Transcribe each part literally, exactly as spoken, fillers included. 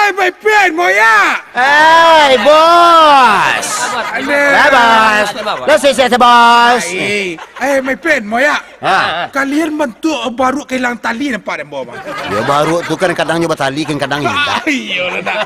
Eh, my friend, Moyak. Hei, bos. Alah. Bos. Lo sukses, bos. Eh, eh, my friend, Moyak. Ha. Kalian bantuak baruak kahilangan tali nampak dek ambo, Bang. Yo, baruak tu kan kadang nyo batali, kan kadang indak. Ah, iyo lah, dak.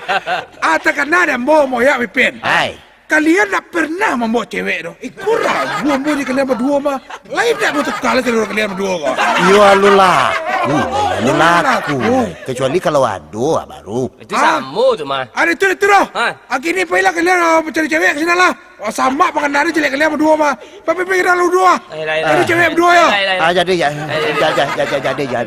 Ah, takana dek ambo, Moyak, my friend. Hai. Kalian ndak pernah mambaok cewek doh. Iko ragu ambo di kalian baduo mah. Lain ndak ambo takah lah kalian baduo ko. Iyo, alun laku, alun laku. Kecuali kalau ado, ah, baru. Itu samo tu mah. Ado tu, itu doh. Ha. Kini pailah kalian, ah, cari cewek ka sinan lah. Wah, samak pakana caliak kalian baduo mah. Pai, pai, pai, kalian baduo ah. Cari cewek baduo yo. Ah, jadi, ya. Jadi, ya.